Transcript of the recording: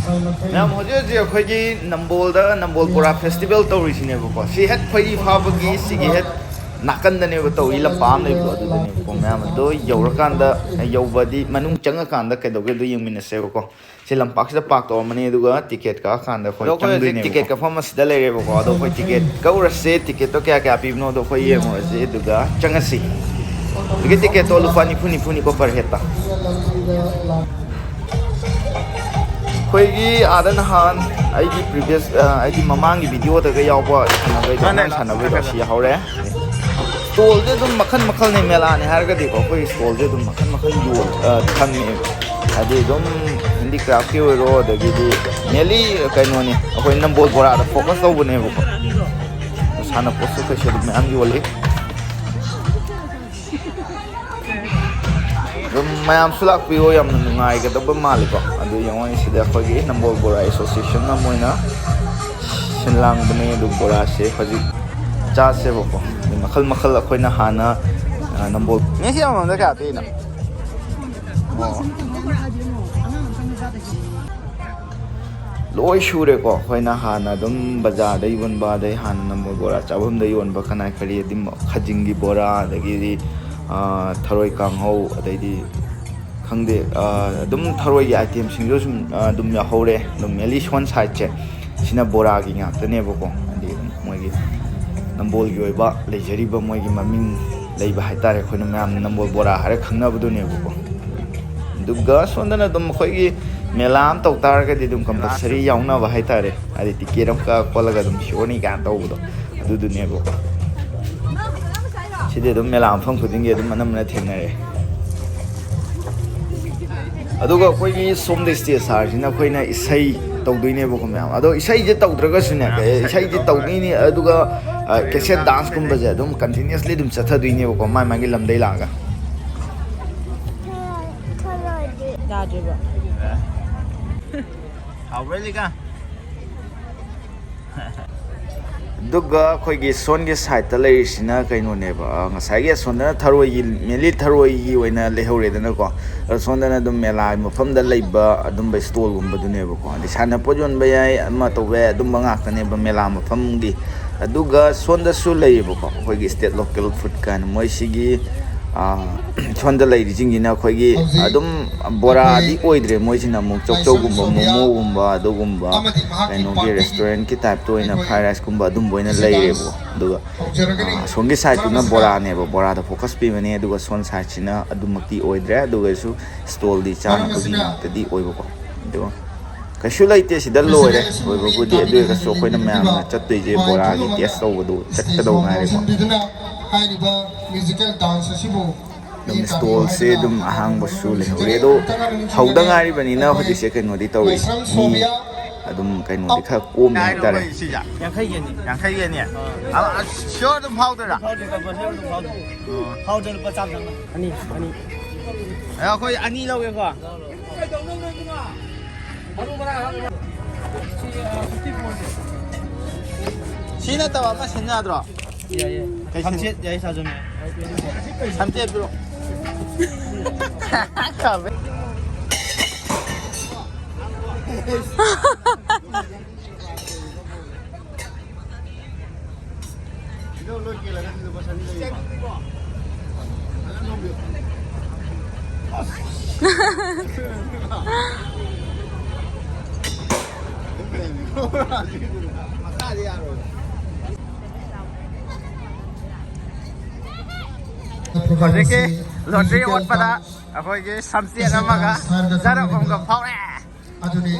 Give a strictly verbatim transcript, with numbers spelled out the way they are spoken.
ꯃꯌꯥꯝ, ꯍꯧꯖꯤꯛ ꯍꯧꯖꯤꯛ ꯑꯩꯈꯣꯏꯒꯤ ꯅꯝꯕꯣꯜꯗ ꯅꯝꯕꯣꯜ ꯕꯣꯔꯥ ꯐꯦꯁꯇꯤꯚꯦꯜ ꯇꯧꯔꯤꯁꯤꯅꯦꯕꯀꯣ꯫ ꯁꯤ ꯍꯦꯛ ꯈ꯭ꯋꯥꯏꯔꯤ ꯐꯥꯕꯒꯤ ꯁꯤꯒꯤ ꯍꯦꯛ ꯅꯥꯀꯟꯗꯅꯦꯕ ꯇꯧꯔꯤ, ꯂꯝꯄꯥꯛ ꯑꯃ ꯂꯩꯕꯗꯣ ꯑꯗꯨꯗꯅꯦꯕꯀꯣ꯫ ꯃꯌꯥꯝ ꯑꯗꯣ ꯌꯧꯔꯀꯥꯟꯗ, ꯌꯧꯕꯗꯤ ꯃꯅꯨꯡ ꯆꯪꯉꯀꯥꯟꯗ ꯀꯩꯗꯧꯒꯦ ꯑꯗꯨ ꯌꯦꯡꯃꯤꯟꯅꯁꯦꯕꯀꯣ꯫ ꯁꯤ ꯂꯝꯄꯥꯛꯁꯤꯗ ꯄꯥꯔꯛ ꯇꯧꯔꯝꯃꯅꯤ, ꯑꯗꯨꯒ ꯇꯤꯀꯦꯠ ꯀꯛꯑꯀꯥꯟꯗ ꯑꯩꯈꯣꯏ ꯑꯗꯣ ꯑꯩꯈꯣꯏ ꯍꯧꯖꯤꯛ ꯆꯪꯗꯣꯏꯅꯦꯕꯀꯣ꯫ ꯇꯤꯀꯦꯠ ꯀꯛꯐꯝ ꯑꯁꯤꯗ ꯂꯩꯔꯦꯕꯀꯣ꯫ ꯑꯗꯣ ꯑꯩꯈꯣꯏ ꯇꯤꯀꯦꯠ ꯀꯛꯎꯔꯁꯦ, ꯇꯤꯀꯦꯠꯇꯣ ꯀꯌꯥ ꯀꯌꯥ ꯄꯤꯕꯅꯣꯗꯣ ꯑꯩꯈꯣꯏ ꯌꯦꯡꯉꯨꯔꯁꯦ, ꯑꯗꯨꯒ ꯆꯪꯉꯁꯤ꯫ ꯍꯧꯖꯤꯛꯀꯤ ꯇꯤꯀꯦꯠꯇꯣ ꯂꯨꯄꯥ ꯅꯤꯐꯨ ꯅꯤꯐꯨꯅꯤꯀꯣ per headꯇ꯫ ꯑꯩꯈꯣꯏꯒꯤ ꯑꯥꯗ ꯅꯍꯥꯟ ꯑꯩꯒꯤ previous, ꯑ, ꯑꯩꯒꯤ ꯃꯃꯥꯡꯒꯤ ꯚꯤꯗꯤꯑꯣꯗꯒ ꯌꯥꯎꯕ ꯁꯥꯟꯅꯕꯩꯗꯣ, ꯃꯥꯅꯦ, ꯑꯉꯥꯡ ꯁꯥꯟꯅꯕꯩꯗꯣ ꯃꯥꯅꯦ꯫ ꯁꯤ ꯌꯥꯍꯧꯔꯦ꯫ ꯁ꯭ꯇꯣꯜꯁꯦ ꯑꯗꯨꯝ ꯃꯈꯜ ꯃꯈꯜꯅꯦ, ꯃꯦꯂꯥꯅꯦ ꯍꯥꯏꯔꯒꯗꯤꯀꯣ꯫ ꯑꯩꯈꯣꯏ ꯁ꯭ꯇꯣꯜꯁꯦ ꯑꯗꯨꯝ ꯃꯈꯜ ꯃꯈꯜ ꯌꯣꯟ-, ꯑ, ꯊꯝꯃꯦ꯫ ꯍꯥꯏꯗꯤ ꯑꯗꯨꯝ handicraftꯀꯤ ꯑꯣꯏꯔꯣ, ꯑꯗꯒꯤꯗꯤ mainly ꯀꯩꯅꯣꯅꯤ, ꯑꯩꯈꯣꯏ ꯅꯝꯕꯣꯜ ꯕꯣꯔꯥꯗ focus ꯇꯧꯕꯅꯦꯕꯀꯣ꯫ ꯁꯥꯟꯅꯄꯣꯠꯁꯨ ꯀꯩꯁꯨ ꯑꯗꯨꯝ ꯃꯌꯥꯝ ꯌꯣꯜꯂꯤ꯫ ꯑꯗꯨꯝ ꯃꯌꯥꯝꯁꯨ ꯂꯥꯛꯄꯤꯌꯣ, ꯌꯥꯝꯅ ꯅꯨꯡꯉꯥꯏꯒꯗꯕ ꯃꯥꯜꯂꯤꯀꯣ꯫ ꯑꯗꯨ ꯌꯦꯡꯉꯣ, ꯁꯤꯗ ꯑꯩꯈꯣꯏꯒꯤ ꯅꯝꯕꯣꯜ ꯕꯣꯔꯥ association ꯑꯃ ꯑꯣꯏꯅ ꯁꯤꯟ ꯂꯥꯡꯕꯅꯦ꯫ ꯑꯗꯨ ꯕꯣꯔꯥꯁꯦ ꯍꯧꯖꯤꯛ ꯆꯥꯁꯦꯕꯀꯣ꯫ ꯑꯗꯩ ꯃꯈꯜ ꯃꯈꯜ ꯑꯩꯈꯣꯏꯅ ꯍꯥꯟꯅ, ꯑ, ꯅꯝꯕꯣꯜ ꯃꯤ ꯁꯤ ꯑꯃꯃꯝꯗ ꯀꯌꯥ ꯄꯤꯔꯤꯅꯣ? ꯑꯣ꯫ ꯂꯣꯏ ꯁꯨꯔꯦꯀꯣ꯫ ꯑꯩꯈꯣꯏꯅ ꯍꯥꯟꯅ ꯑꯗꯨꯝ ꯕꯖꯥꯔꯗ ꯌꯣꯟꯕ, ꯑꯗꯩ ꯍꯥꯟꯅ ꯅꯝꯕꯣꯜ ꯕꯣꯔꯥ ꯆꯥꯐꯝꯗ ꯌꯣꯟꯕ ꯀꯅꯥ ꯀꯔꯤ ꯑꯗꯨꯝ ꯈꯥꯖꯤꯡꯒꯤ ꯕꯣꯔꯥ, ꯑꯗꯒꯤꯗꯤ, ꯑ, ꯊꯔꯣꯏ ꯀꯥꯡꯍꯧ, ꯑꯗꯩꯗꯤ ꯈꯪꯗꯦ, ꯑ, ꯑꯗꯨꯝ ꯊꯔꯣꯏꯒꯤ itemꯁꯤꯡꯁꯨ ꯁꯨꯝ, ꯑ, ꯑꯗꯨꯝ ꯌꯥꯎꯍꯧꯔꯦ꯫ ꯑꯗꯨꯝ mainly ꯁꯣꯝ sideꯁꯦ ꯁꯤꯅ ꯕꯣꯔꯥꯒꯤ ꯉꯥꯛꯇꯅꯦꯕꯀꯣ꯫ ꯍꯥꯏꯗꯤ ꯑꯗꯨꯝ ꯃꯣꯏꯒꯤ ꯅꯝꯕꯣꯜꯒꯤ ꯑꯣꯏꯕ ꯂꯩꯖꯔꯤꯕ ꯃꯣꯏꯒꯤ ꯃꯃꯤꯡ ꯂꯩꯕ ꯍꯥꯏꯇꯥꯔꯦ꯫ ꯑꯩꯈꯣꯏꯅ ꯃꯌꯥꯝꯅ ꯅꯝꯕꯣꯜ ꯕꯣꯔꯥ ꯍꯥꯏꯔ ꯈꯪꯅꯕꯗꯨꯅꯦꯕꯀꯣ꯫ ꯑꯗꯨꯒ ꯁꯣꯝꯗꯅ ꯑꯗꯨꯝ ꯑꯩꯈꯣꯏꯒꯤ ꯃꯦꯂꯥ ꯑꯃ ꯇꯧ ꯇꯥꯔꯒꯗꯤ ꯑꯗꯨꯝ compulsory ꯌꯥꯎꯅꯕ ꯍꯥꯏꯇꯥꯔꯦ꯫ ꯍꯥꯏꯗꯤ ꯇꯤꯀꯦꯠ ꯑꯃ ꯀꯛꯑ ꯈꯣꯠꯂꯒ ꯑꯗꯨꯝ ꯁꯤꯌꯣꯔꯅꯤ ꯀꯥꯏꯅ ꯇꯧꯕꯗꯣ ꯑꯗꯨꯗꯨꯅꯦꯕꯀꯣ꯫ ꯁꯤꯗꯤ ꯑꯗꯨꯝ ꯃꯦꯂꯥ ꯃꯐꯝ ꯈꯨꯗꯤꯡꯒꯤ ꯑꯗꯨꯝ ꯑꯅꯝꯕꯅ ꯊꯦꯡꯅꯔꯦ꯫ ꯑꯗꯨꯒ ꯑꯩꯈꯣꯏꯒꯤ ꯁꯣꯝꯗ stage ꯁꯥꯔꯤꯁꯤꯅ ꯑꯩꯈꯣꯏꯅ ꯏꯁꯩ ꯇꯧꯗꯣꯏꯅꯦꯕꯀꯣ ꯃꯌꯥꯝ꯫ ꯑꯗꯣ ꯏꯁꯩꯁꯦ ꯇꯧꯗ꯭ꯔꯒꯁꯨꯅꯦ, ꯏꯁꯩꯁꯦ ꯇꯧꯗꯣꯏꯅꯤ, ꯑꯗꯨꯒ, ꯑ, cassette danceꯀꯨꯝꯕꯁꯦ ꯑꯗꯨꯝ continuously ꯑꯗꯨꯝ ꯆꯠꯊꯗꯣꯏꯅꯦꯕꯀꯣ, ꯃꯥꯏ ꯃꯥꯒꯤ ꯂꯝꯗꯩ ꯂꯥꯛꯑꯒ꯫ ꯌꯥꯗ꯭ꯔꯤꯕ꯫ ꯍꯥꯎꯕ꯭ꯔꯥ, ꯂꯤꯀꯥ? ꯑꯗꯨꯒ ꯑꯩꯈꯣꯏꯒꯤ ꯁꯣꯝꯒꯤ ꯁꯥꯏꯠꯇ ꯂꯩꯔꯤꯁꯤꯅ ꯀꯩꯅꯣꯅꯦꯕ, ꯑ, ꯉꯁꯥꯏꯒꯤ ꯑꯁꯣꯝꯗꯅ ꯊꯔꯣꯏꯒꯤ, mainly ꯊꯔꯣꯏꯒꯤ ꯑꯣꯏꯅ ꯂꯩꯍꯧꯔꯦꯗꯅꯀꯣ꯫ ꯑꯗꯣ ꯁꯣꯝꯗꯅ ꯑꯗꯨꯝ ꯃꯦꯂꯥꯒꯤ ꯃꯐꯝꯗ ꯂꯩꯕ ꯑꯗꯨꯝꯕ ꯁ꯭ꯇꯣꯜꯒꯨꯝꯕꯗꯨꯅꯦꯕꯀꯣ꯫ ꯑꯗꯩ ꯁꯥꯟꯅꯄꯣꯠ ꯌꯣꯟꯕ ꯌꯥꯏ, ꯑꯃ ꯇꯧꯕ ꯌꯥꯏ, ꯑꯗꯨꯝꯕ ꯉꯥꯛꯇꯅꯦꯕ ꯃꯦꯂꯥ ꯃꯐꯝꯒꯤ꯫ ꯑꯗꯨꯒ ꯁꯣꯝꯗꯁꯨ ꯂꯩꯌꯦꯕꯀꯣ, ꯑꯩꯈꯣꯏꯒꯤ state local food ꯀꯥꯏꯅ ꯃꯣꯏꯁꯤꯒꯤ, ꯑ, ꯁꯣꯝꯗ ꯂꯩꯔꯤꯁꯤꯡꯁꯤꯅ ꯑꯩꯈꯣꯏꯒꯤ ꯑꯗꯨꯝ ꯕꯣꯔꯥꯗꯤ ꯑꯣꯏꯗ꯭ꯔꯦ, ꯃꯣꯏꯁꯤꯅ ꯑꯃꯨꯛ ꯆꯧꯆꯧꯒꯨꯝꯕ, ꯃꯣꯃꯣꯒꯨꯝꯕ, ꯑꯗꯨꯒꯨꯝꯕ ꯀꯩꯅꯣꯒꯤ restaurantꯀꯤ typeꯇ ꯑꯣꯏꯅ fried riceꯀꯨꯝꯕ ꯑꯗꯨꯝꯕ ꯑꯣꯏꯅ ꯂꯩꯔꯦꯕꯀꯣ꯫ ꯑꯗꯨꯒ, ꯑ, ꯑꯁꯣꯝꯒꯤ sideꯇꯨꯅ ꯕꯣꯔꯥꯅꯦꯕ, ꯕꯣꯔꯥꯗ focus ꯄꯤꯕꯅꯦ꯫ ꯑꯗꯨꯒ ꯁꯣꯝ sideꯁꯤꯅ ꯑꯗꯨꯃꯛꯇꯤ ꯑꯣꯏꯗ꯭ꯔꯦ, ꯑꯗꯨꯒꯁꯨ stallꯗꯤ ꯆꯥꯅꯕꯒꯤ ꯉꯥꯛꯇꯗꯤ ꯑꯣꯏꯕꯀꯣ꯫ ꯑꯗꯨꯒ ꯀꯩꯁꯨ ꯂꯩꯇꯦ ꯁꯤꯗ, ꯂꯣꯏꯔꯦ ꯂꯣꯏꯕꯕꯨꯗꯤ꯫ ꯑꯗꯨ ꯑꯣꯏꯔꯒꯁꯨ ꯑꯩꯈꯣꯏꯅ ꯃꯌꯥꯝꯅ ꯆꯠꯇꯣꯏꯁꯦ ꯕꯣꯔꯥꯒꯤ taste ꯇꯧꯕꯗꯨ ꯆꯠꯀꯗꯧ ꯉꯥꯏꯔꯦꯀꯣ꯫ ꯍꯥꯏꯔꯤꯕ musical dance ꯑꯁꯤꯕꯨ ꯑꯗꯨꯝ stallꯁꯦ ꯑꯗꯨꯝ ꯑꯍꯥꯡꯕꯁꯨ ꯂꯩꯍꯧꯔꯤ꯫ ꯑꯗꯣ ꯍꯧꯗ ꯉꯥꯏꯔꯤꯕꯅꯤꯅ ꯍꯧꯖꯤꯛꯁꯦ ꯀꯩꯅꯣꯗꯤ ꯇꯧꯔꯤ, ꯃꯤ ꯑꯗꯨꯝ ꯀꯩꯅꯣꯗꯤ ꯈꯔ ꯀꯣꯝꯃꯤ ꯍꯥꯏꯇꯥꯔꯦ꯫ ꯌꯥꯡꯈꯩꯒꯤ ꯑꯅꯤ꯫ ꯌꯥꯡꯈꯩꯒꯤ ꯑꯅꯤ? ꯑ, sure ꯑꯗꯨꯝ ꯐꯥꯎꯗꯣꯏꯔꯥ? ꯐꯥꯎꯗꯣꯏ, compulsory ꯑꯗꯨꯝ ꯐꯥꯎꯗꯣꯏ꯫ ꯑꯣ꯫ ꯐꯥꯎꯗ꯭ꯔꯗꯤ ꯂꯨꯄꯥ ꯆꯥꯝꯃ ꯆꯪꯉꯛꯀꯅꯤ꯫ ꯑꯅꯤ, ꯑꯅꯤ꯫ ꯑ, ꯑꯩꯈꯣꯏ ꯑꯅꯤ ꯂꯧꯒꯦꯀꯣ꯫ ꯁꯤ ꯅꯠꯇꯕ ꯑꯃ ꯁꯤꯟ ꯌꯥꯗ꯭ꯔꯣ? ꯌꯥꯏꯌꯦ꯫ ꯀꯩ ꯁꯤꯟ? ꯁꯝꯆꯦꯠ ꯌꯥꯏ, ꯁꯥꯖꯟ ꯌꯥꯏ꯫ ꯁꯝꯆꯦꯠ ꯄꯤꯔꯣ꯫ ꯍꯧꯖꯤꯛꯀꯤ lottery ꯑꯣꯠꯄꯗ ꯑꯩꯈꯣꯏꯒꯤ ꯁꯝꯆꯦꯠ ꯑꯃꯒ ꯖꯔꯞ ꯑꯃꯒ ꯐꯥꯎꯔꯦ꯫ ꯑꯗꯨꯅꯤ꯫